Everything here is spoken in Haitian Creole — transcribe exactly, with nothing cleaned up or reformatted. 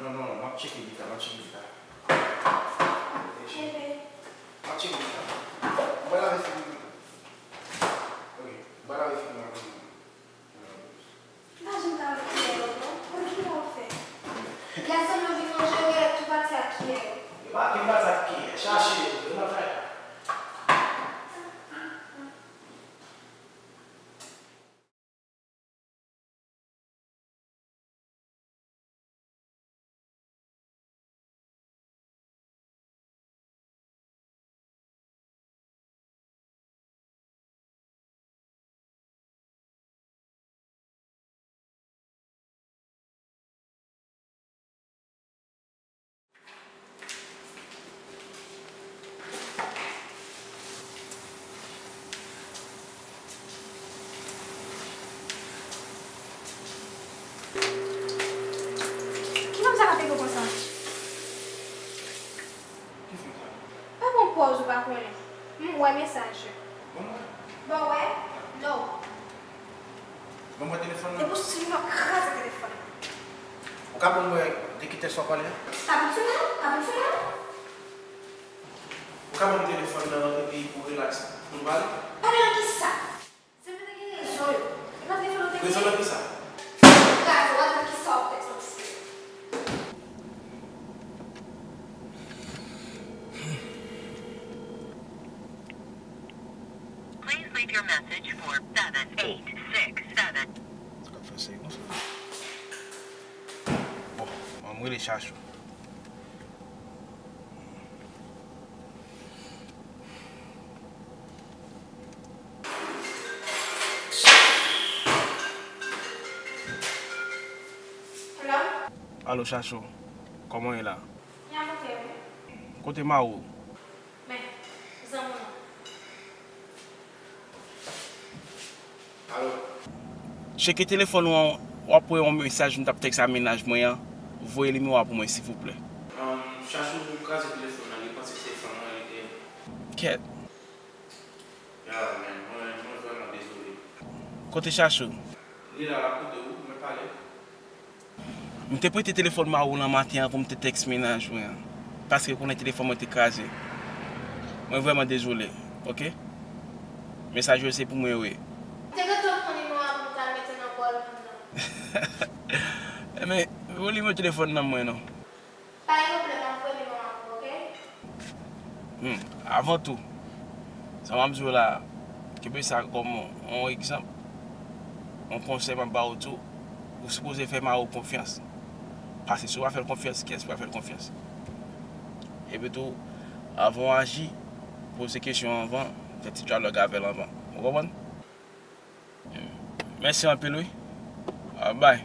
Non, non, non, m ap tcheke pita, m ap tcheke pita. Ok, cheri. M ap tcheke pita. Mwen lave figi m. Ok, mwen lave figi m apre. M pa janm ka wè kiyè yo, non. Pou ki w ap fè? Lè sèlman vin manje, yo genlè tou pati ak kiyè yo. Yo pa gen pati ak kiyè. Chache yo, yo nan kay la. Kilè sa ka pete konsa? Ki fim sa? Pa pran pòz ou pa konnen. M wè mesaj yo. Ban mwen. Bon, wè? Non. Ban mwen telefòn nan. Epi w sinon kraze telefòn nan. Ou ka ban mwen de ki tèks w ap pale a? Pa vin sou mwen non, pa vin sou mwen non. Ou ka ban m telefòn nan epi pou relaks, pou nou pale? Pale nan kisa? Se mwen te gen rezon yo. E pa telefòn ou te gen? Rezon nan kisa? Kraze, w al nan kisa w ap tèks nan misye. Please leave your message for seven eight six seven. Sa k ap fè se konsa. Bon, an m rele Chachou. Hello? Alo, Chachou. Kòman w ye la? Kote mari w? Men, zanmi w lan. Alo? Tcheke telefòn ou an, w ap wè yon mesaj m t ap tèks a mennaj mwen an. Voye nimewo a pou mwen, silvouplè. Chachou kraze telefòn nan, li panse se fanm mwen li te. Kèt. Ya, men, mwen, mwen vrèman dezole. Kote Chachou? Li la, l ap koute w, mwen pale. M te prete telefòn mari w lan maten an pou m te tèks mennaj mwen an, paske w konnen telefòn mwen te kraze. Mwen vrèman dezole, oke? Mesaj yo se pou mwen yo ye. M te gentan pran nimewo a pou m ta mete nan bòl moun nan. Enben, voye nimewo telefòn nan mwen non. Pa gen pwoblèm, m ap voye nimewo a pou ou, oke? Hmm, avan tou, sa m ap di w la, kenbe sa kòm yon egzanp, yon konsèy m ap ba w tou, ou sipoze fè mari w konfyans. Paske si w pa fè l konfyans, kiyès ki pral fè l konfyans? Epi tou, avan w aji, poze kesyon anvan, fè ti dyalòg avè l anvan. Ou konprann? Mèsi anpil wi. Ah, bye.